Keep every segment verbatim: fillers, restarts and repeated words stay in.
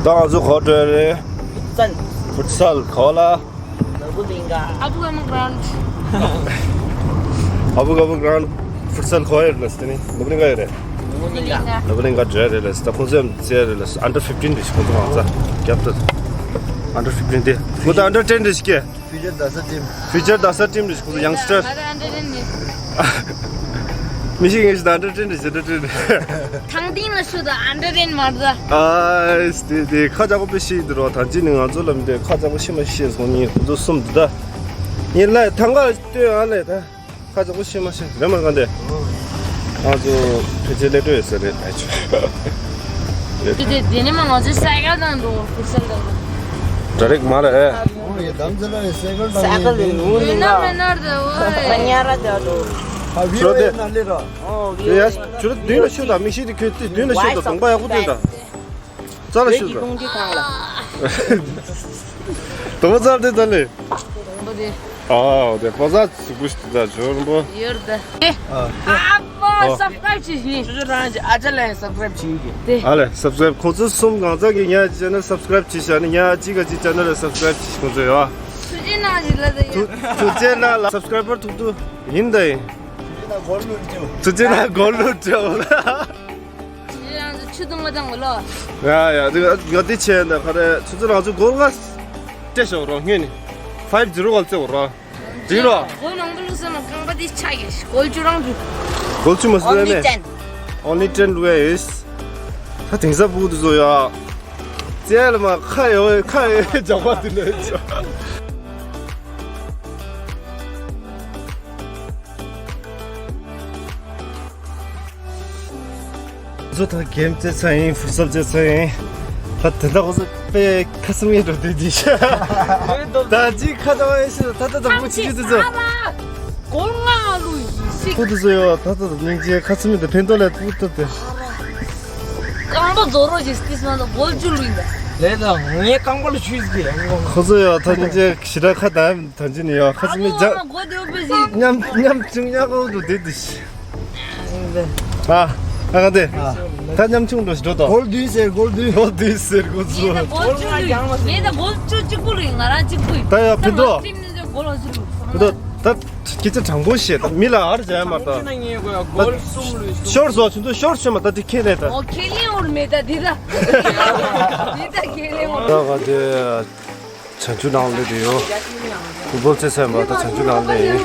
ད་ང་ཚོ་ག་པར་འགྲོ་ཡ་རེད། ཕུད་སལ། ཕུད་སལ་ག་པར་ལ། ཨ་བུ་ག་མ་གྷ་རན་ཌི། ཨ་བུ་ག་མ་གྷ་རན་ཌི། ཕུད་སལ་ག་པར་ཡོད་ལ་ཟེར་ནི་ནོ་བུ་ལིང་ག་ཡོད་རེད། ནོ་བུ་ལིང་ག་འགྲོ་ཡ་རེད་ལ་ཟེར། ད་ཁོང་ཚོ་ཡང་རྩེ་ཡ་རེད་ལ་ཟེར། ཨན་ཌར་ཕིཕ་ཊིན་རེད་ཤག་ཁོང་ཚོ་ང་ཚོ་རྒྱབ་ཏུ། ཨན་ཌར་ཕིཕ་ཊིན་དེ་ཁོང་ཚོ་ཨན་ཌར་ཊེན་རེད་ཤག་ཕིའུ་ཅར་རྡ་ས་ཊིམ། ཕིའུ་ཅར་རྡ་ས་ཊིམ་རེད་ཤག་ཁོང་ཚོ་ཡང་སི་ཊར། ང་ཚོ་ཨན་ཌར་ཊེན་ནི། མི་ཤེས་ངེས་ཤིག་ད་ཨན་ཌར་ཊེན་རེད་ཤག་ཨན་ཌར་ཊེན་རེད། ཐང་ཏིང་ལ་ཤོད་དང་ཨན་ཌར་ཊེན་མ་རེད་ད། ཨ་དེ་དེ་ཁ་ཅག་པོ་དཔེ་ཤེས་འདུག་རོ། ད་ཅི་ནི་ང་ཚོ་ལ་མི་དེ་ཁ་ཅག་པོ་ཤེས་མ་ཤེས་སོང་ནི་ཁོ་ཚོ་གསུམ་འདི་ད། ཡིན་ལ་ཐང་ག་ལྟོས་ཨ་ལས་ད། ཁ་ཅག་པོ་ཤེས་མ་ཤེས་རེད་མ་གང་དེ། ང་ཚོ་ཕལ་ཆེར་སླེབས་འགྲོ་ཡོད་ས་རེད་ད་ཆུ། དེ་དེ་དེ་ནི་མ་ང་ཚོའི་སའི་ཀལ་དང་འགྲོ་ཕུར་སལ་དང་། ཌ་རེག་མ་རེད། ཨོ་ཡ་དམ་ཚ་ལ་ཡི་སའི་ཀལ་དང་། སའི་ཀལ་ལས་ལུང་ཡིན་ན་མེད་ན་རེད་འོ། ཉ་ར་དེ་འགྲོ། ཨ་བི་ཆུ་རོ་དེ། ན་ལེ་ར། ཨོ་བི་ཡ་ཆུ་རོ་མདུན་ལ་ཤོད་དང་མི་ཤེས་དེ་ཁྱོད་དེ་མདུན་ལ་ཤོད་དང་གདོང་པ་ཡག་པོ་སྟོན་དང་། རྩ་ལ་ཤོད་དང་། དང་པོ་རྩ་དེ་ད་ལེ། དང་པོ་དེ། ཨ་དེ་པ་ས་གཟུགས་པོ་ཞིག་དེ་ད་ཇོ་རིན་པོ། ཡོར་ད། ཨ་པོ་སབ་སི་ཀ་རབ་བྱེད་ཤིག་ཁྱོད་ཚོ་རང་གི་ཨ་ཅག་ལ་ཡང་སབ་སི་ཀ་རབ་བྱེད་ཀྱི། དེ། ཨ་ལེ་སབ་སི་ཀ་རབ། ཁོང་ཚོ་གསུམ་གང་ཟག་གི་ཉ་ཅེ་ནལ་སབ་སི་ཀ་རབ་བྱེད་ཤག་ནི་ཉ་གཅིག་ག་གཅིག་ཅེ་ནལ་ལ་སབ་སི་ཀ་རབ་བྱེད་ཁོང་ཚོ་ཡོད། ཐུགས་རྗེ་གནང་ཞིག་ལ་དེ་ཡོད། ཐུགས་རྗེ་གནང་ལ་སབ་སི་ཀ་རའི་བར་ཐུག་ཐུག་ཡིན་ད་ཡིན། ཐུགས་རྗེ་གནང་གོ་ལུ་ཅོ། ཐུགས་རྗེ་གནང་གོ་ལུ་ཅོ། ང་ཚོ་ཆུ་འཐུང་མ་བཏང་གོ་ལོ། ཡ་ཡ་དེ་ག་དེ་ཆེ་ན་ག་རེ་ཆུ་ཚོད་ང་ཚོ་གོ་ལ་སྤྲད་ཤོག་རོགས་སྔོན་ནས་ཕའིབ་ཛི་རོ་ག་ལ་བརྩེ་བ་རོགས། འགྲིག་རོགས། གོ་ནང་དུ་ལུག་ས་ན་རྐང་པ་དེ་ཆག་གི་གོལ་ཆུ་རང་རྒྱུ། གོལ་ཆུ་མ་ཟེར་ནས། Only ten. Only ten rupees. ད་དེང་སང་བུ་དུ་བཟོ་ཡ། རྩལ་མ་ཁ་ཡོད་ཁ་ཡོད་ཇག་པ་དུ་ལོས་ཆོ། བཟོ་ད་གེམ་རྩེ་ཚ་ཡིན། ཕུར་སལ་རྩེ་ཚ་ཡིན། ད་དེ་འདྲ་ཁོ་ཚོ་དཔེ་ཁ་སིམ་ཡེ་འགྲོ་དུས་ཅི་ཤ། ད་ཅི་ཁ་ད་བ་ཡེ་ཤི་ད་ད་ད་མུ་ཆི་ཆི་དུ་ཚོ། གོ་ང་ལུ་ཡི་ཤི། ཁོ་དུ་ཚོ་ཡོ་ད་ད་ད་སྙིང་རྗེ་ཁ་སིམ་ད་ཕན་ཐོགས་ལ་ཏུ་ཏུ་ཏུ། རྐང་པ་རྫོགས་རོགས་ཀྱི་སྟིས་མ་ད་གོལ་ཅུ་ལུ་ཡིན་ད། ལས་ད་ངའི་རྐང་པ་ལ་ཆུས་ཀྱི། ཁོ་ཚོ་ཡོ་ད་སྙིང་རྗེ་ཞི་ར་ཁ་ད། ད་ཅི་ནི་ཡོད་ཁ་ཅི་ནི་ཇ། ཉམ་ཉམ་ཆུང་ཉག་གོ་འགྲོ་དེ་དེ་ཤི། ཨ་ཨ་ག་དེ། ད་ཉམ་ཆུང་འགྲོ་ཤི་འགྲོ་དོ། གོལ་བདུན་ཟེར་གོལ་བདུན། གོལ་བདུན་ཟེར་གོ་ཚུ། ངས་ད་གོལ་བཅུ་ལུས། ངས་ད་གོལ་བཅུ་གཅིག་པུ་ལུས། ང་རང་གཅིག་པུ་ཡིན། ད་ཡ་ཕི་འགྲོ། ཕི་འགྲོ། ད་སྐད་ཆ་དྲང་པོ་བཤད། ད་མི་ལ་ཨར་བྱ་ཡ་མ་ད། ཤོར་སོ་ཆུང་དུ་ཤོར་ཤོར་མ་ད་དེ་ཁྱེད་རེད་ད། ཨོ་ཁས་ལེན་འོར་མེད་ད་དེ་ད། དེ་ད་ཁས་ལེན་འོར། ད་ག་དེ། བྱང་ཆུབ་ནང་སླེབས་དེ་ཡོད། ཕུ་བོ་རྩེ་ཚར་མ་ད་བྱང་ཆུབ་ནང་སླེབས་ཡིན།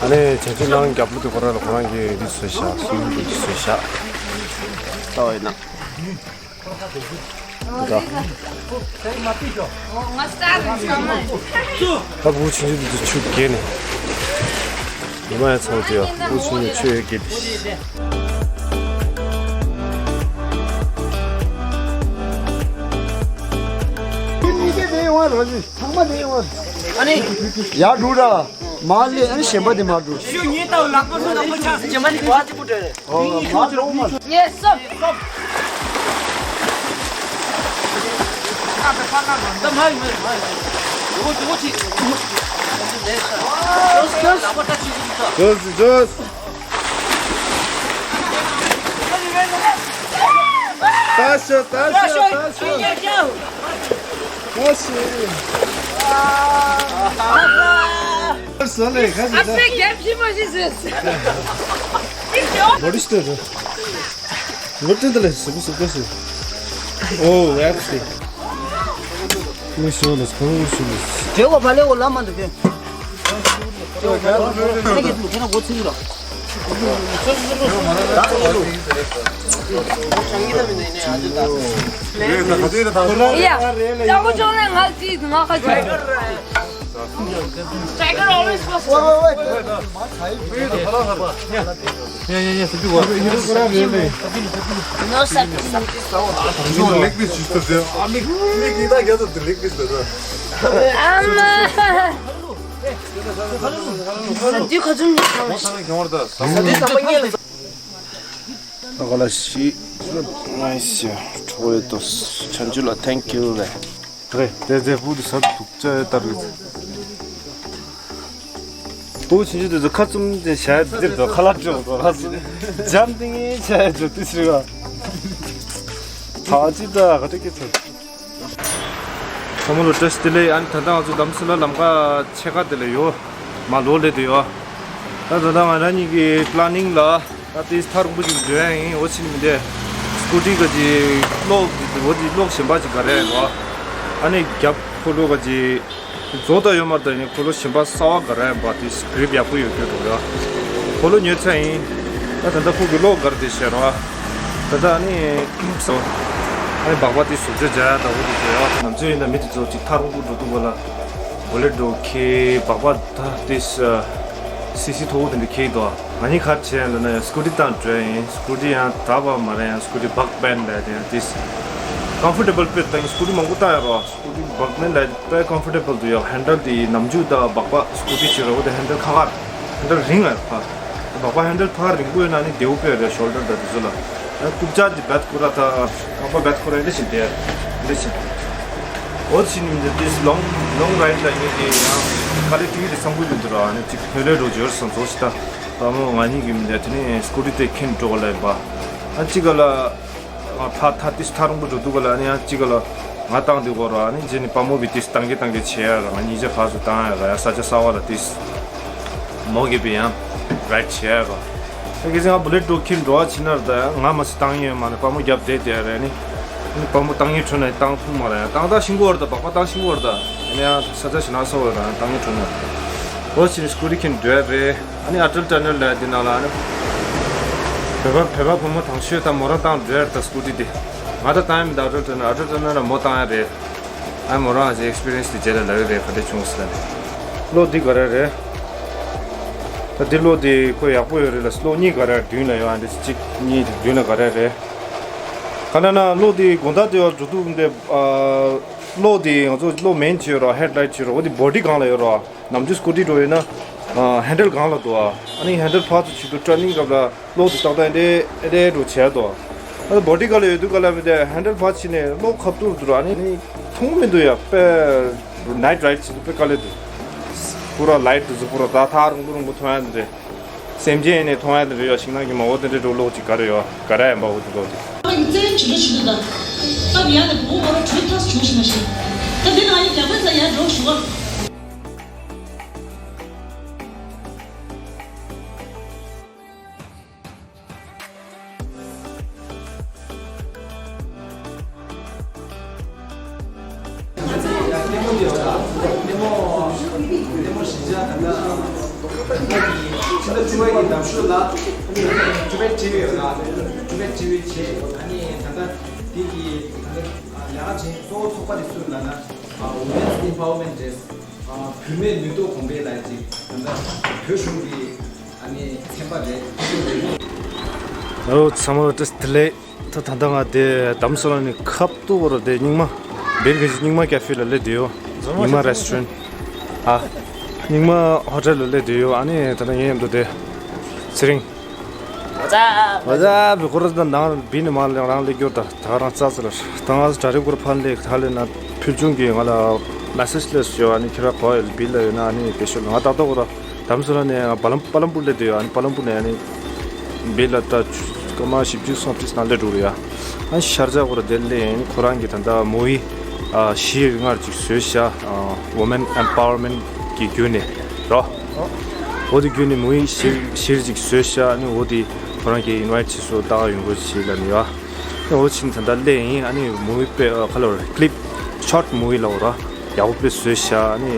ཨ་ནི་བྱང་ཆུབ་ནང་རྒྱབ་ལོགས་དེ་ཁོ་རང་ལ་ཁོ་རང་གི་རི་བཟོས་ཤག་སུམ་རི་བཟོས་ཤག་ལྟ་བ་ཡིན་ན། ད་བུ་ཆུང་ཆུང་དེ་ཚོ་ཆུ་བརྒལ་ནས། ཉི་མ་ཡང་ཚང་དུ་ཡོད། བུ་ཆུང་ཆུང་ཆུ་ཡོད་སྐད་དེ། ཚང་མ་དེ་ཡོང་བ། ཨ་ནི། ཡར་འགྲོ་ར། མར་སླེབས། ཨ་ནི་གཞན་པ་དེ་མར་འགྲོ། ཞུ་ཉེ་ལྟ་བུ་ལག་པ་སོ་ལག་པ་ཆགས་སོ། ཇེ་མ་ནི་གོ་ཨ་ཅི་པུ་ཏྲེ་རེད། ཨོ་མར་འགྲོ་མར། ཉེ་སོ། ད་མ་ཡིན་མ་ཡིན་མ་ཡིན། ཇོ་ཇོ་ཅི། ཇོ་ཇོ། ད་ཤོ་ད་ཤོ་ད་ཤོ། ད་ཤོ། ད་ཤོ་ལེ་ཁ་ཤོ་ད། ཨ་ཕའི་རྒྱབ་ཕྱི་མ་ཤི་ཟེར། མོ་རིས་ཏེ་རེད། མོ་ཏེ་ད་ལེ་སུ་སུ་ད་ཤོ། ཨོ་ཨེག་སི་ཏེ། མི་ཤོ་ལེ་ཁོ་ཤོ་ལེ། ཇེ་གོ་བ་ལེ་གོ་ལ་མ་འདུག་གི། Tiger always was. Wait, wait, wait. No, sir. ད་ག་ལ་ཤི། ནའི་སི་ཡ། གྲོགས་ཡོད་དོ། ཆང་ཆུ་ལ་ཐེང་ཀིའུ་རེད། རེད་དེ་ཚེ་བུ་དུ་ས་དུག་ཅག་ཡོད་ལྟར་རེད། བུ་ཆུང་ཆུང་དེ་ཚོ་ཁ་བཙུམ་དེ་བྱ་ཡ་འདིར་དོ་ཁ་ལག་སྤྲོད་དོ་ཁ་བཙུམ་འཇམ་ཏིང་ངེ་བྱ་ཡ་འཇོག་དུས་ཟེར་བ། ཐང་ཅི་ད་ག་ཏེ་ཀེ་ཚོ། ཚང་མ་ལ་བཀྲ་ཤིས་བདེ་ལེགས། ཨ་ནི་ད་ལྟ་ང་ཚོ་དྷ་རམ་ས་ལ་ལམ་ཁ་ཕྱེད་ཀ་དེ་ལ་ཡོད། མར་ལོག་སླེབས་བསྡད་ཡོད། ད་ད་ལྟ་ང་རང་གཉིས་ཀྱི་པི་ལེ་ནིང་ལ་ད་ཏིས་ཐག་རིང་པོ་ཅིག་འགྲོ་ཡ་ཡིན། འོ་ཕྱིན་མི་འདས་སྐུ་ཊི་ག་ཅིག་གློག་འོ་དེ་གློག་གཞན་པ་ཅིག་ག་རེ་ཡོད། ཨ་ནི་རྒྱབ་འཁོར་ལོ་ག་ཅིག་རྫོགས་ད་ཡོད་མ་རེད། ད་ཡིན་འཁོར་ལོ་གཞན་པ་གསར་པ་ག་རེ་ཡིན་པ་དེ་གྲིབ་ཡག་པོ་ཡོད་རྒྱུ་འགྲོ་ཡ། འཁོར་ལོ་ཉོས་ཚར་ཡིན། ད་ད་ལྟ་ཁོ་གི་གློག་ག་རེ་དེ་བཤད་རོགས། ད་ལྟ་ཨ་ནི་སོ། ཨ་ནི་སྦག་སྦག་དེ་ཟུག་ཅོ་བྱ་ཡ་ད་འོ་དེ་བྱོས་ཡ། ནམ་ཚོད་ཡིན་ན་མི་དེ་ཚོ་ཅིག་ཐག་རིང་པོ་འགྲོ་དུས་ག་ལ་བོ་ལེ་རོ་ཁྱེར་སྦག་སྦག་ད་དེ་སི་སི་མཐོ་པོ་དེ་འདྲ་ཁྱེར་འདུག་ང་གཉིས་ག་རེ་བྱས་ལབ་ན་ཡང་སྐུ་ཊི་བཏང་འགྲོ་ཡ་ཡིན། སྐུ་ཊི་ཡང་དྲག་པ་མ་རེད། ཡང་སྐུ་ཊི་བྷག་བྷན་ལབ་ཡ་དེ་ཡང་དེ་ཀམ་ཕོར་ཊེ་བལ་དཔེ་ད་ཡིན། སྐུ་ཊི་མང་པོ་བཏང་ཡ་རོགས། སྐུ་ཊི་བྷག་བྷན་ལབ་ཡ་དཔེ་ཀམ་ཕོར་ཊེ་བལ་འདུག་ཡ། ཧེན་ཌལ་དེ་ནམ་རྒྱུན་ད་སྦག་སྦག་སྐུ་ཊི་བྱེད་རོགས། དེ་ཧེན་ཌལ་ཁ་ཁ་ཧེན་ཌལ་རིང་ང་ཡོད་ཁ། སྦག་སྦག་ཧེན་ཌལ་ཕར་རིང་པོ་ཡོད་ན་ནི་བདེ་པོ་དཔེ་རེད། ཤོལ་ཌར་ད་དེ་ཚོ་ལ། ཨ་རྐུབ་བཀྱག་དེ་བེད་ཁོ་ར་ད་རྐང་པ་བེད་ཁོ་ར་འདི་བཞིན་བསྡད་འདི་བཞིན། འོ་ཕྱིན་མི་འདི་ལོང་ལོང་རའི་ཌི་ལ་ཡིན་དེ་ཡང་དཀའ་ལས་ཁག་གི་རེད་བསམ་གི་མི་འདུག་ར། ཨ་ནི་ཅིག་ཕེ་ལེ་འགྲོ་འབྱོར་སོང་ཚོ་ཞིག་ད་ད་མོ་ང་གཉིས་ཀྱི་མི་འདི་དེ་ནི་སྐུ་ཊི་དེ་ཁྱེར་འགྲོ་ག་ལ་ཡིན་པ། ཨ་ཅིག་ག་ལ། ང་ཐ་ཐ་ཏིས་ཐག་རིང་པོ་འགྲོ་དུས་ག་ལ་ནི་ཡང་གཅིག་ག་ལ་ང་བཏང་དུས་གོ་ར་ནི་རྗེས་ནི་དཔའ་མོ་བི་ཏིས་བཏང་གི་བཏང་གི་བྱེད་ཡ་ར། ང་གཉིས་ཆ་ཁ་སུ་བཏང་ཡ་ར། ཡ་ས་ཆ་གསར་པ་ལ་ཏིས་མོ་གི་བི་ཡང་རའི་ཌི་བྱེད་ཡ་ར། ད་གི་ང་བོ་ལེ་རོ་ཁྱེར་འགྲོ་བ་ཕྱིན་ན་ར་ད་ང་མ་སི་བཏང་ཡོད་མ་ནི་དཔའ་མོ་རྒྱབ་བསྡད་དེ་ར་ནི་ནི་དཔའ་མོ་བཏང་ཡིན་འཕྲོ་ན་བཏང་ཐུབ་མ་ར། ཡ་བཏང་ད་ཤིང་གོ་ར་ད་སྦག་སྦག་བཏང་ཤིང་གོ་ར་ད་ཡིན་ཡང་ས་ཆ་ཞིག་ན་ས་བ་ར་བཏང་ཡིན་འཕྲོ་ན་འོ་ཕྱིན་སྐུ་ཊི་ཁྱེར་འགྲོ་ཡ་རེད། ཨ་ནི་ཨ་ཊལ་ཊ་ནལ་ལ་འདི་ནང་ལ་ཨ་ནི་བོད་པ་བོད་པ་བུ་མོ་དང་ཤོས་དང་མོ་རང་བཏང་འགྲོ་ཡ་རེད། ད་སྐུ་ཊི་འདི་ང་ད་བཏང་ཡ་མི་འདུག་ཨ་ཊལ་ཊ་ནལ་ཨ་ཊལ་ཊ་ནལ་ལ་མོ་བཏང་ཡ་རེད། ཨ་མོ་རང་ཨ་ཅེ་ཨེག་སི་པི་རི་ཡན་སི་དེ་རྗེས་ལ་ལབ་ཡ་རེད། ག་འདྲ་བྱུང་ཟེར་ནས་གློག་འདི་ག་རེ་རེད། ད་འདི་གློག་འདི་ཁོ་ཡག་པོ་ཡོད་རེད་ལ། གློག་གཉིས་ག་རེ་མདུན་ལ་ཡོད། ཨ་འདི་གཅིག་གཉིས་དེ་མདུན་ལ་ག་རེ་རེད། ག་ན་ན་གློག་འདི་དགོང་དག་དེ་བ་འགྲོ་དུས་འདི་ཨ་གློག་འདི་ང་ཚོ་གློག་མེན་བྱས་ཡོད་ར། ཧེཌ་ལའིཊ་བྱས་ཡོད་ར། འོ་འདི་བོ་ཌི་སྒང་ལ་ཡོད་ར། ནམ་རྒྱུན་སྐུ་ཊི་འགྲོ་ཡོད་ན་ཨ་ཧེན་ཌལ་སྒང་ལ་འདུག་ཨ་ནི་ཧེན་ཌལ་ཕར་ཚུར་བྱེད་དུས་ཊར་ནིང་སྐབས་ལ་གློག་དེ་ཏག་ཏག་འདྲེ་ཨེ་འདྲེ་འགྲོ་བྱས་འདུག་ཨ་ནི་བོ་ཌི་སྒང་ལ་ཡོད་དུས་སྐབས་ལ་མི་དེ་ཧེན་ཌལ་ཕར་ཕྱིན་ནས་གློག་ཁ་ཐུག་འདུག་ཨ་ནི་ནི་མཐོང་མི་འདུག་ཡ། དཔེ་ནའིཊ་རའི་ཌི་བྱེད་དུས་དཔེ་དཀའ་ལས་འདུག་པུ་ར་ལའིཊ་དེ་ཚོ་པུ་ར་ད་ཐག་རིང་པོ་རིང་པོ་མཐོང་ཡ་འདི་རེད། སེམས་ཅན་ཡིན་ནས་མཐོང་ཡ་འདི་རེད་ཡ། ཤིང་ནགས་ཀྱི་མ་འོ་དེ་འདྲེ་འགྲོ་གློག་ཅིག་ག་རེ་ཡོད་ག་རེ་ཡིན་པ་འོ་དེ་གློག་དེ། ཨ་ནི་བཙན་བྱེད་འགྲོ་བྱེད་དུས་ད་སྟབས་ཡག་ནས་བུ་མོ་ར་གྲོས་ཐག་བྱུང་ཞིག་མ་ཤེས། ད་འདི་ན་ཡི་རྒྱ་བལ་ཚ་ཡར་འགྲོ་ཞུ་བ། ལྟད་མོ་ལྟད་མོ་ལྟད་མོ་ཞིག་ཆ་ད་ལྟ་ཕྱི་ཟླ་བཅུ་པ་ཡི་ནམ་ཞོར་ལ་ཊུ་བེཊ་ཊི་ཝི་ཡོད་ལ། ཊུ་བེཊ་ཊི་ཝི་བྱས། ཨ་ནི་ད་ལྟ་འདི་གི་ད་ལྟ་ལས་ཀ་བྱེད་གཙོ་བོ་ཚོགས་པ་དེ་སུ་ལབ་ན་Women's Empowerment Desk། བུད་མེད་ནུས་སྟོབས་གོང་འཕེལ་ལ་ཅིག་ད་ལྟ་བོད་གཞུང་གི་ཨ་ནི་ཚན་པ་རེད། ཨོ་ཚང་མ་ལ་བཀྲ་ཤིས་བདེ་ལེགས། ད་ད་ལྟ་ང་དེ་དྷ་རམ་ས་ལ་ནས་ཁ་ཐུག་ར་དེ་རྙིང་མ་བེལ་གི་རྙིང་མ་ཀ་ཧྥེ་ལ་སླེབས་བསྡད་ཡོད། རྙིང་མ་རེ་སི་ཊོ་རན་ཨ་རྙིང་མ་ཧོ་ཊེལ་ལ་སླེབས་བསྡད་ཡོད། ཨ་ནི་ད་ལྟ་ངའི་མཉམ་དུ་དེ་ཚེ་རིང་། ཨོ་ཙ། ཨོ་ཙ་བི་ཁོ་ར་ད་ནང་བི་ནི་མ་ལ་རང་སླེབས་རྒྱུ་ད་ད་རང་ཙ་ཙ་ལ་ད་ང་གྲ་རིག་གུར་ཕར་སླེབས་ད་ལེ་ན་ཕུལ་བྱུང་གི་ང་ལ་མེ་སེ་ཇི་སླེབས་ཡོད། ཨ་ནི་ཁྱེད་རང་གོ་ཡ་བི་ལ་ཡོད་ན་ཨ་ནི་དེ་ཤོད་ང་ཏག་ཏག་གོ་ར། དྷ་རམ་ས་ལ་ནས་ང་པ་ལམ་པ་ལམ་པུར་སླེབས་བསྡད་ཡོད། ཨ་ནི་པ་ལམ་པུར་ནས་ཨ་ནི་བི་ལ་ད་སྐར་མ་བཞི་བཅུ་སོང་ཏིས་ནང་སླེབས་འགྲོ་རེད་ཡ། ཨ་ནི་ཤར་ཇ་གོ་ར་དེ་སླེབས་ཡིན། ཁོ་རང་གིས་ད་ལྟ་མུ་ཝི་ཨ་བཞི་ལྔ་ཅིག་བཟོས་ཤག་ཨ་Women Empowerment གི་བརྒྱུད་ནས་རོ། འོ་དེ་བརྒྱུད་ནས་མུ་ཝི་བཞི་བཞི་ཅིག་བཟོས་ཤག་ཨ་ནི་འོ་དེ་ཁོ་རང་གིས་ཨིན་ཝའི་ཊི་བྱས་སོང་། ད་ཡོང་དགོས་ཞེས་ལབ་ནས་ཡ། འོ་ཕྱིན་ད་ལྟ་སླེབས་ཡིན། ཨ་ནི་མུ་ཝི་དཔེ་ཨ་ཁ་ལོ་རེད་ཀི་ལིབ་ཤོར་ཊི་མུ་ཝི་ལབ་ར་ཡག་པོ་དཔེ་བཟོས་ཤག་ཨ་ནི་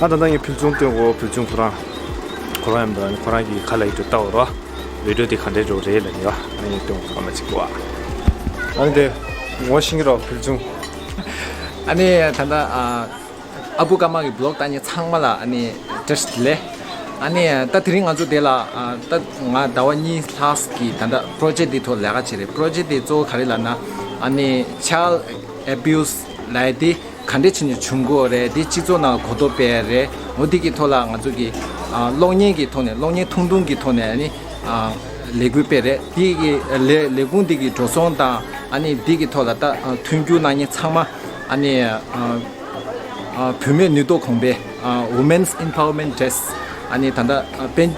ཨ་ད་ལྟ་ངས་ཕུལ་བྱུང་སྟོན་གོ་ཕུལ་བྱུང་ཁོ་རང་ཁོ་རང་ཡང་ད་ཁོ་རང་གི་ཁ་ལ་ཡིད་དུ་ལྟ་བ་ར་བི་ཌི་ཡོ་དེ་ག་འདྲས་འགྲོ་རེད་ལབ་ནས་ཡ། ཨ་ནི་སྟོན་གོ་ཁ་མ་ཅིག་གོ་ཨ་ནི་དེ་ངོ་ཤེས་ཀྱི་རོགས་ཕུལ་བྱུང་། ཨ་ནི་ད་ལྟ་ཨ་ཨ་བུ་ཀརྨ་གི་བི་ལོག་ལྟ་མཁན་ཚང་མ་ལ་ཨ་ནི་བཀྲ་ཤིས་བདེ་ལེགས། ཨ་ནི་ད་དེ་རིང་ང་ཚོ་དེ་ལ་ཨ་ད་ང་ཟླ་བ་གཉིས་ལྷག་གི་ད་ལྟ་པོ་རོ་ཇེཀ་དེ་ཐོག་ལས་ཀ་བྱེད་རེད། པོ་རོ་ཇེཀ་དེ་གཙོ་བོ་ག་རེ་ལབ་ན་ཨ་ནི་ཆའི་ལྡ་ཨེ་བིའུ་སི་ལབ་ཡ་དེ་ག་འདྲས་བྱས་ནས་བྱུང་གི་ཡོད་རེད། དེ་སྤྱི་ཚོགས་ནང་གོ་རྟོགས་སྤེལ་ཡ་རེད། འོ་དེ་གི་ཐོག་ལ་ང་ཚོ་གི་ཨ་གློག་བརྙན་གི་ཐོག་ནས་གློག་བརྙན་ཐུང་ཐུང་གི་ཐོག་ནས་ཨ་ནི་ཨ་ལས་འགུལ་སྤེལ་རེད། དེ་གི་ལས་ལས་ཁུངས་དེ་གི་འགྲོ་སོང་དང་ཨ་ནི་དེ་གི་ཐོག་ལ་ད་ཨ་མཐུན་འགྱུར་གནང་མཁན་ཚང་མ་ཨ་ནི་ཨ་ཨ་བུད་མེད་ནུས་སྟོབས་གོང་འཕེལ་ཨ་Women's Empowerment Desk ཨ་ནི་ད་ལྟ་ཨ་དཔལ་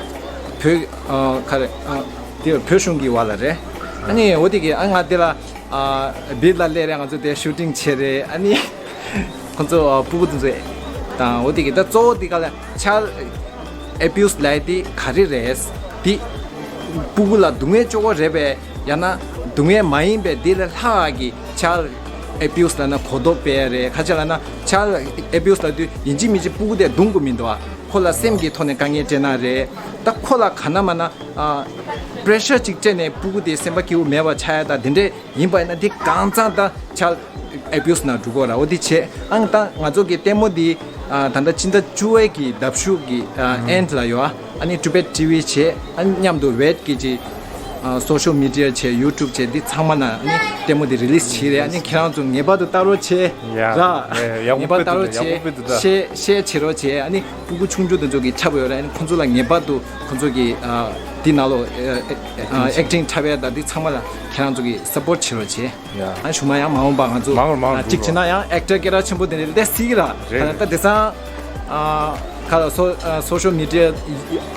བོད་ཨ་ག་རེ་ཨ་དེ་བོད་གཞུང་གི་བར་ལ་རེད། ཨ་ནི་འོ་དེ་གི་ཨ་ང་དེ་ལ་ ཨ་བིར་ལ་སླེབས་རེད། ང་ཚོ་དེ་ཤུ་ཊིང་བྱས་རེད། ཨ་ནི་ཁོང་ཚོ་ཨ་སྤུ་གུ་དེ་ཚོ་དང་འོ་དེ་གི་ད་གཙོ་བོ་དེ་ག་ལ་child abuse ལབ་དེ་ག་རེ་རེད། དེ་སྤུ་གུ་ལ་སྡུག་བསྔལ་ཅོ་གོ་རེད་པས། ཡང་ན་སྡུག་བསྔལ་མ་ཡིན་པའི་དེ་ལས་ལྷག་གི་child abuse ལབ་ན་གོ་རྟོགས་སྤེལ་རེད། ཁ་ཆེ་ལབ་ན་child abuse ལབ་དུས་ཡིན་གཅིག་མིན་གཅིག་སྤུ་གུ་དེ་རྡུང་དགོས་མི་འདུག་ཨ་ཁོ་ལ་སེམས་ཀྱི་ཐོག་ནས་དཀའ་ངལ་སྤྲད་ན་རེད། ད་ཁོ་ལ་ག་ན་མ་ན་ཨ་པི་རེ་ཤར་ཅིག་སྤྲད་ནས་སྤུ་གུ་དེ་སེམས་པ་སྐྱིད་པོ་མེད་པ་ཆགས་ཡ་ད་དེ་འདྲས་ཡིན་པ་ཡིན་ན་དེ་གང་ཚང་ད་child abuse ནང་འགྲོ་གོ་ར། འོ་དེ་བྱས། ཨང་ད་ང་ཚོ་གི་ལྟད་མོ་དེ་ཨ་ད་ལྟ་སྤྱི་ཟླ་བཅུ་པའི་གི་ཟླ་གཞུག་གི་ཨ་end ལ་ཡོད་ཨ། ཨ་ནི་Tibet TV བྱས། ཨ་ནི་མཉམ་དུ་Red གི་ཅིག་ཨ་social media བྱས། YouTube བྱས། འདི་ཚང་མ་ན་ཨ་ནི་ལྟད་མོ་དེ་release བྱས་རེད། ཨ་ནི་ཁྱེད་རང་ཚོ་ངེས་པར་དུ་ལྟ་རོགས་བྱས་ཡ། ར། ཡ་ཡག་ངེས་པོ་པར་དཔེ་ལྟ་འདུག་རོགས་ཡག་པོ་བྱས། དཔེ་འདུག་ད། share share བྱེད་རོགས་བྱས། ཨ་ནི་སྤུ་གུ་ཆུང་ཆུང་དེ་ཚོ་གི་འཁྲབ་ཡོད་རེད། ཨ་ནི་ཁོང་ཚོ་ལ་ངེས་པར་དུ་ཁོང་ཚོ་གི་ཨ་འདི་ནང་ལོགས་ཨ་acting འཁྲབ་ཡ་ད་འདི་ཚང་མ་ལ་ཁྱེད་རང་ཚོ་གི་support བྱེད་རོགས་བྱས། ཡ། ཨ་ཞུ་མ་ཡང་མ་འོངས་པ་ང་ཚོ་མང་རུ་མང་རུ་ཨ་གཅིག་འགྲོ་བྱས་ན་ཡང་actor སྐད་གྲགས་ཆེན་པོ་དེ་འདྲ་སླེབས་སྲིད་ཀྱི་ར། རེད། ད་ད་དེང་སང་ཨ་ག་ལ་སོ་ཨ་social media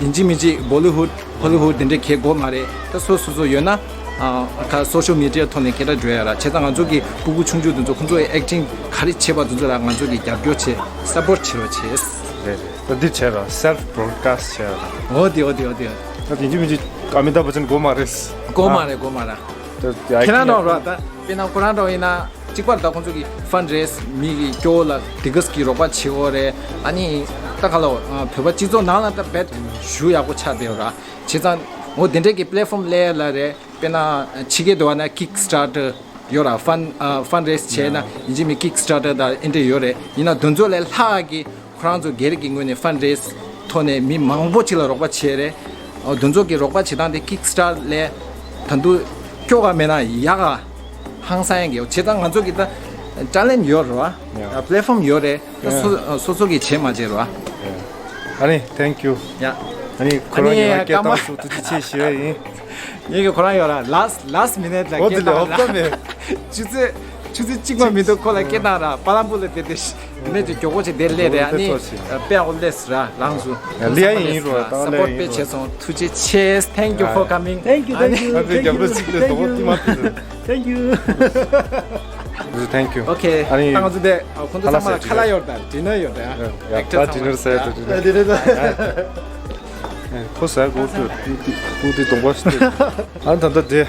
ཡིན་གཅིག་མིན་གཅིག་Bollywood Hollywood དེ་འདྲའི་གལ་དགོས་མ་རེད། ད་སོ་སོ་སོ་ཡོད་ན་ཨ་ག་social media ཐོག་ནས་སྐད་གྲགས་འགྲོ་ཡ་ར། བྱས་ཙང་ང་ཚོ་གི་སྤུ་གུ་ཆུང་ཆུང་དེ་ཚོ་ཁོང་ཚོ་acting ག་རེ་བྱེད་པ་དེ་ཚོ་ལ་ང་ཚོ་གི་རྒྱབ་སྐྱོར་བྱེད། support བྱེད་རོགས་བྱེད། རེད་རེད། ད་འདི་བྱས་ར་self broadcast བྱས་ར། འོ་དེ་འོ་དེ་འོ་དེ། ད་ཡིན་གཅིག་མིན་གཅིག་Amitabh Bachchan དགོས་མ་རེད། དགོས་མ་རེད། དགོས་མ་རེད། ད་ཁྱེད་རང་འདྲ་བོ་ར་ད་དཔེར་ན་ཁོ་རང་འདྲ་བོ་ཡིན་ན་གཅིག་པར་ད་ཁོང་ཚོ་གི་fundraise མི་གི་སྐྱོ་བོ་ལ་དེ་ག་ཙམ་གི་རོགས་པ་བྱེད་དགོས་རེད། ཨ་ནི་ད་ག་ལ་བོད་པ་སྤྱི་ཚོགས་ནང་ལ་ད་རྦད་ཞུ་ཡག་པོ་ཆགས་བསྡད་ཡོད་ར། བྱས་ཙང་འོ་དེ་འདྲའི་གི་platform སླེབས་ཡ་ལ་རེད། དཔེར་ན་ཕྱི་རྒྱལ་དུ་བ་ན་Kickstarter ཡོད་ར། fund ཨ་fundraise བྱས་ན་ཡིན་གཅིག་མིན་Kickstarter དང་ཨེ་འདྲ་ཡོད་རེད། ཡིན་ན་དེ་ཚོ་ལས་ལྷག་གི་ཁོ་རང་ཚོ་སྒེར་གྱི་ངོས་ནས་fundraise ཐོག་ནས་མི་མང་པོ་ཅིག་ལ་རོགས་པ་བྱས་རེད། ཨོ་དེ་ཚོ་གི་རོགས་པ་བྱེད་སྟངས་དེ་Kickstarter ལས་ད་དུང་སྐྱོ་ག་མེད་ན་ཡག་ག་ཧང་སང་ཡག་གི་ཡོད། བྱས་ཙང་ང་ཚོ་གི་ད་talent ཡོད་རེད་བ། ཡ། platform ཡོད་རེད། ད་སོ་ཡ། སོ་སོ་གི་བྱས་མ་བྱས་རེད་བ། ཡ། ཨ་ནི་thank you། ཡ། ཨ་ནི་ཁོ་རང་ཉི་མ་སྐད་བཏང་སོ་ཐུགས་རྗེ་ཆེ་ཞུ་ཡ་ཡིན། ངེད་ཀྱི་ཁོ་རང་ཡོད་ར། last last minute ལ་འོ་དེ་ལས་སྐད་བཏང་ར། འོབ་ད་མེད། ཆུ་ཚོད་ཆུ་ཚོད་གཅིག་མ་མི་འདུག་ཁོ་ལ་སྐད་བཏང་ར། པ་ལམ་པུར་ལ་བསྡད་དེ་ཤི། དེ་ནས་ཅིག་མགྱོགས་པོ་ཅིག་དེ་སླེབས་རེད། ཨ་ནི་དཔེ་ཡག་པོ་སླེབས་ར། ལངས་སོང་། ལིའ་ཡིན་རོ། ད་support དཔེ་བྱས་སོང་། ཐུགས་རྗེ་ཆེ། Thank you for coming། Thank you, thank you, ཨ་ནི་རྒྱབ་ལོ་གཅིག་ལས་དོག་པ་མ་ཕེབས། Thank you། Thank you། Okay། ཨ་ནི་ད་ང་ཚོ་དེ་ཁོང་ཚོ་ཚང་མ་ལ་ཁ་ལག་ཡོད་ད། dinner ཡོད་ད། ཡ་ད་dinner ཟེར་ད། dinner ད། ཁོ་ཟ་གོ་ཏུ་ཏུ་ཏུ་ཏུ་དོག་པ་ཞིག་ཏུ། ཨ་ནི་ད་ད་དེ།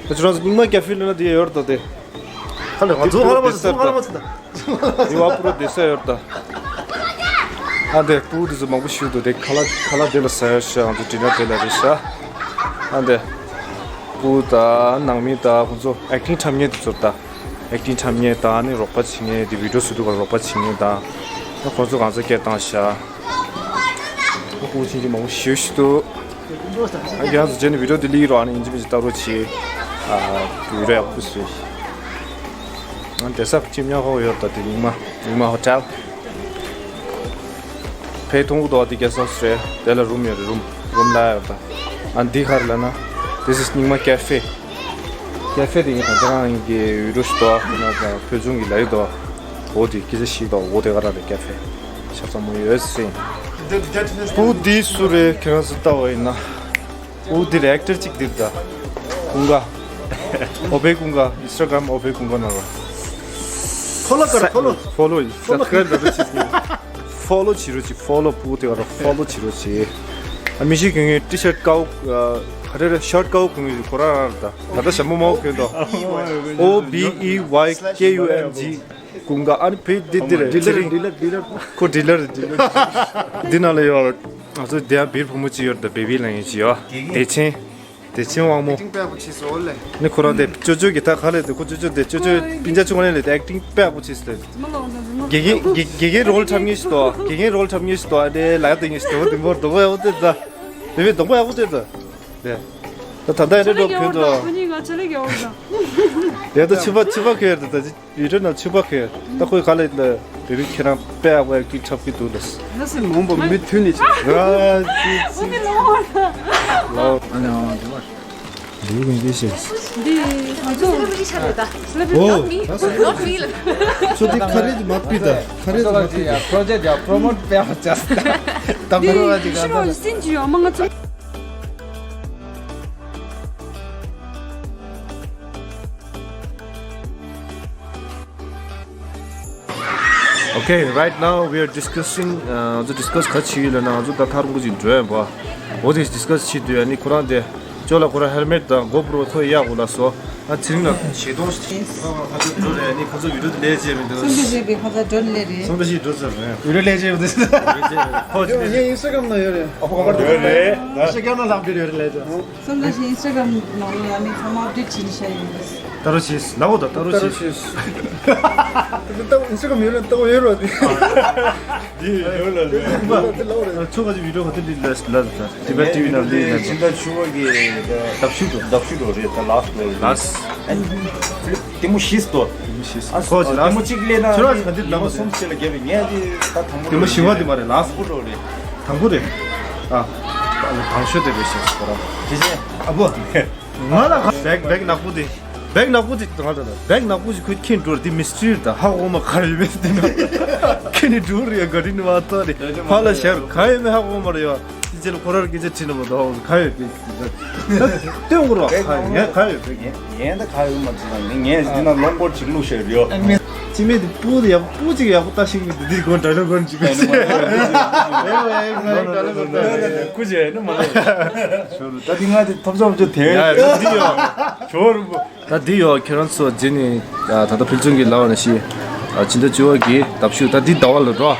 ཁྱོད་རང་ཚོ་རྙིང་མ་ཀེ་ཧྥེ་ལ་ན་དེ་ཡོད་རེད་ད་དེ། ཧ་ལས་ང་ཚོ་ཧ་ལ་མ་ཚོ་ཧ་ལ་མ་ཚོ་ད། དེ་བ་པུ་རོ་དེ་ས་ཡོད་ད། ཨ་འདི་སྤུ་གུ་དེ་ཚོ་མང་པོ་ཞིག་འདུག་དེ་ཁ་ལག་ཁ་ལག་དེ་ལ་ཟ་ཡ་ཤ། ང་ཚོ་dinner དེ་ལ་རེད་ཤ། ཨ་འདི་སྤུ་གུ་ད་ནང་མི་ད་ཁོང་ཚོ་acting འཁྲབ་མཁན་དེ་ཚོ་ད། acting འཁྲབ་མཁན་ད་ནི་རོགས་པ་བྱེད་མཁན་དེ་video བཟོ་དུས་ཀ་རོགས་པ་བྱེད་མཁན་ད། ཁོང་ཚོ་གང་ཚོ་སྐད་བཏང་ཤ། སྤུ་གུ་ཆུང་ཆུང་མང་པོ་ཞིག་འདུག་ཨ་ཡང་སུ་བྱས་ནས་video དེ་ལིག་རོགས་ཨ་ནི་ཡིན་གཅིག་མིན་གཅིག་ལྟ་རོགས་བྱེད། ཨ་video ཡག་པོ་བཟོས། ཨ་དེ་ས་ཅིམ་ཉག་ཧོ་ཡོད་ད་དེ་རྙིང་མ་རྙིང་མ་hotel། ཕའི་ཐུང་གུ་དོ་དེ་guest house རེད། དེ་ལ་room ཡོད་རེད། room room ལ་ཡོད་ད། ཨ་འདི་ག་རེ་ལབ་ན་this is རྙིང་མ་cafe། cafe དེ་ངས་ད་ལྟ་རང་གི་video ཞིག་དོ་ཁོ་ན་ད་ཕུལ་བྱུང་གི་ལ་ཡོད་དོ། འོ་དེ་སྐད་ཆ་ཞིག་དང་འོ་དེ་ག་ར་རེད། ཀེ་ཧྥེ་ཆ་ཚང་མ་ཡོད་སྲིད། སྤུ་གུ་འདི་སུ་རེད། ཁྱེད་རང་ཚོ་ལྟ་བ་ཡིན་ན། སྤུ་གུ་འདི་རེད། ཨེག་ཊར་གཅིག་འདིར་ད། ཀུན་དགའ། ཨོ་བྷེ་ཀུན་དགའ། ཨིན་སི་ཊ་གྷ་རམ་ཨོ་བྷེ་ཀུན་དགའ་ནང་ལ། ཕོ་ལོ་ཀར་ཕོ་ལོ། ཕོ་ལོ་ཡིན། སབ་སི་ཀ་རའིབ་ལ་རོགས་བྱེད། ཕོ་ལོ་བྱེད་རོགས་བྱེད། ཕོ་ལོ་སྤུ་གུ་དེ་ག་ར་ཕོ་ལོ་བྱེད་རོགས་བྱེད། ཨ་མི་ཤི་གྱོན་མཁན་ཊི་ཤར་ཊི་དཀར་པོ་ག་རེ་རེད། ཤར་ཊི་དཀར་པོ་གྱོན་མཁན་ཁོ་རང་རང་རེད་ད། ད་ལྟ་ཞྭ་མོ་མང་པོ་གྱོན་འདུག་ཨོ་བྷི་ཨི་ཝའི་ཀེ་ཡུ་ཨེན་ཇི། ཀུན་དགའ། ཨ་ནི་བེད་འདི་འདི་རེད། ཌི་ལར་ཌི་ལར་ཌི་ལར། ཁོ་ཌི་ལར་ཌི་ལར། འདི་ནང་ལ་ཡོད། ང་ཚོ་དེ་ཡང་བིར་བུ་མོ་གཅིག་ཡོད་རེད་ད། བེ་བི་ལབ་མཁན་གཅིག་ཡོད། བདེ་ཆེན། བདེ་ཆེན་དབང་མོ། ཨེག་ཊིང་དཔེ་ཡག་པོ་བྱས་སོང་ལེ། ནི་ཁོ་རང་དེ་ཅོ་ཅོ་གི་ད་ག་ལས་དེ་ཁོ་ཅོ་ཅོ་དེ་ཅོ་ཅོ་སྤུན་ཀྱག་ཆུང་བ་ནས་ལས་དེ་ཨེག་ཊིང་དཔེ་ཡག་པོ་བྱས་སོང་ལེ། དགེ་རྒན་དགེ་དགེ་རྒན་རོལ་འཁྲབ་མཁན་ཞིག་འདུག་དགེ་རྒན་རོལ་འཁྲབ་མཁན་ཞིག་འདུག་ཨ་དེ་ལ་ཡ་དེ་ངེས་ཞིག་འདུག་དེ་མོར་སྡུག་པོ་ཡག་པོ་དེ་ད། བེ་བི་སྡུག་པོ་ཡག་པོ་དེ་ད། དེ། ད་ད་ད་ཨེ་འདྲ་འགྲོ་གོན་དོ། ཁོ་གཉིས་ང་ཆ་ལེ་གི་འོ་ད། དེ་ད་ཕྱུ་པ་ཕྱུ་པ་ཁེར་ད་ད། ཡུལ་གྲུ་ནང་ཕྱུ་པ་ཁེར། ད་ཁོའི་ག་ལ་ཡིན་ལ་བེ་བི་ཁྱེད་རང་དཔེ་ཡག་པོ་ཡག་གི་འཁྲབ་ཀྱི་འདུག་ལ། ང་སེམས་མང་པོ་མི་མཐུན་ནི་ཅིག་ཨ་ཙི་ཙི། ལོ། ཨ་ནི་ཨ་ནི། འདི་ང་ཚོ་འོ། ད་སོ་འདི་ཁ་རེ་དུ་མ་པི་ད། ཁ་རེ་དུ་མ་པི་ད། པྲོ་ཇེཀ་ཡ་པྲོ་མོཊ་དཔེ་ཡག་ཅག་ད་མི་རོ་ལ་ཅིག་ག་ད་ལ། སེམས་ཅི་ཡོད་མ་ང་ཚོ། Okay, right now we are discussing, ང་ཚོ་discuss ག་བྱེད་ཡོད་ལབ་ན། ང་ཚོ་ད་ཐག་རིང་པོ་ཅིག་འགྲོ་ཡ་ཡིན་པ། འོ་དེ་discuss བྱེད་དུས་ཨ་ནི་ཁོ་རང་དེ་ཅོ་ལ་ཁོ་རང་helmet དང་GoPro ཁོ་གཡར་དགོས་ལབ་སོང་། ང་ཚེ་རིང་ལ་ཞལ་གདོང་ཞིག་ཁ་ཚོ་འགྲོ་རེད། ཨ་ནི་ཁོ་ཚོ་video དེ་ལས་བྱས་མི་འདུག་སུམ་ཅུ་བཞི་པའི་ཁ་ཚ་འགྲོ་ལས་རེད། སུམ་ཅུ་བཞི་འགྲོ་ཚར་རེད། video ལས་བྱས་མི་འདུག་ཁོ་ཡོད། ངའི་Instagram ནང་ཡོད་རེད། ཨ་ཁོ་ག་པར་འགྲོ་རེད། ཤེས་ཀྱང་ན་ལག་video ཡོད་རེད་ལས་བྱས། སུམ་ཅུ་བཞི་Instagram ནང་ལ་ཨ་ནི་ཚང་མ་update བྱེད་ཤ་ཡོད་རེད། ལྟ་རོགས་བྱེད། ལབ་འོ་ད་ལྟ་རོགས་བྱེད། ལྟ་རོགས་བྱེད། ལྟ་Instagram ཡོད་རེད། ལྟ་འོ་ཡོད་རེད། འདི་ཡོད་ལ་ལ། ལྟ་ལ་འོ་རེད། ཚོ་ག་ཅིག་video ག་དུས་འདི་ལ་ལ་Tibet TV ནང་འདི་ལ། ཕྱི་ཟླ་བཅུ་པ་གི་ཟླ་བཞི་འགྲོ། ཟླ་བཞི་འགྲོ་རེད། ད་last འགྲོ་རེད། last། ལྟད་མོ་བཞི་སྟོ། ལྟད་མོ་བཞི། ཨ་ཁོ་ཅི་ལྟད་མོ་གཅིག་ལས་ན་ཁྱོད་རང་ག་འདི་ལྟད་མོ་གསུམ་བྱས་ལ་བརྒྱབ་པའི་ངས་འདི་ད་དང་པོ། ལྟད་མོ་བཞི་པ་འདི་མ་རེད། last འགྲོ་རེད། དང་པོ་རེད། ཨ། དང་ཤོས་དེ་རེད་ཤག་ཁོ་རང་། དེ་བཞིན། ཨ་བོ། ང་ལ་bag bag ནག་པོ་དེ། bag ནག་པོ་དེ་ང་ལ་bag ནག་པོ་ཞིག་ཁོས་ཁྱེར་འགྲོ་རེད། དེ་mystery རེད། ད་ཧ་གོ་མ་ག་རེ་ཡོད་མེད་དེ་ན། ཁྱེར་ནས་འགྲོ་རེད་ཡ། ག་རེ་ནི་མ་ཐོ་རེད། ཕ་ལ་ཞར་ག་ཡོད་མེད་ཧ་གོ་མ་རེད་ཡ། དེ་རྗེས་ལ་ཁོ་རར་སྐད་ཆ་དྲིས་ན་མ་གཏོགས་ག་ཡོད་པས། སྟོན་དགོས་རོགས། ག་ཡོད། ངས་ག་ཡོད་པས། ངས་ད་ག་ཡོད་མ་དྲིས་ན་ངས་འདི་ན་ལོང་པོར་ཅིག་བླུགས་བཞག་ཡོད། སྤྱི་མེད་དེ་སྤུ་དེ་ཡག་པོ་ཅིག་ཡག་པོ་ལྟ་ཤེས་མི་འདུག་འདི་སྒོ་འདྲ་ལོ་སྒོ་འཇིག་པ་ཞིག་ཁུ་ཅེ་ནི་མ་ལ་ད་འདི་ང་དེ་ཐོབ་ཚོམ་ཅོ་དེ་ཡ་ད་འདི་ཡོ་ཇོ་རུ་པོ། ད་འདི་ཡོ་ཁྱེད་རང་ཚོ་རྗེས་ནས་ད་ལྟ་ཕུལ་བྱུང་གི་ལབ་པ་ནང་བཞིན་ཕྱི་ཟླ་བཅུ་པ་གི་ཟླ་བཞི། ད་འདི་ཟླ་བ་ལ་འགྲོ།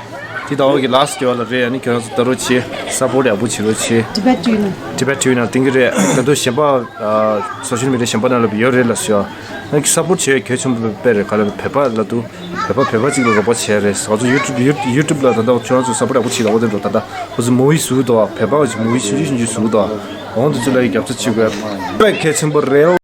འདི་ཟླ་བ་གི་last ཟླ་བ་ལ་རེད། ཨ་ནི་ཁྱེད་རང་ཚོ་ལྟ་རོགས་བྱེད། support ཡག་པོ་བྱེད་རོགས་བྱེད། Tibet TV ནང་། Tibet TV ནང་བསྟན་གྱི་རེད། ད་དུང་གཞན་པ་social media གཞན་པ་ནང་ལ་ཡོད་རེད་ལབ་སོང་། ཨ་ནི་support བྱེད་གལ་ཆེན་པོ་དཔེ་རེད། ག་ལ་བོད་པ་ལ་དུ་བོད་པ་བོད་པ་གཅིག་ལ་རོགས་པ་བྱས་རེད། ང་ཚོ་YouTube YouTube ལ་ད་ལྟ་ཁྱོད་རང་ཚོ་support ཡག་པོ་བྱེད་ལ་འོ་དེ་འགྲོ། ད་ལྟ་ཁོ་ཚོ་movie བཟོས་འདུག་བོད་པ་གི་movie ཞིབ་འཇུག་ཞིབ་འཇུག་བཟོས་འདུག་འོང་དུ་ཚུར་ལ་ཡི་རྒྱབ་སྐྱོར་བྱེད་དགོས་དཔེ་གལ་ཆེན་པོ་རེད།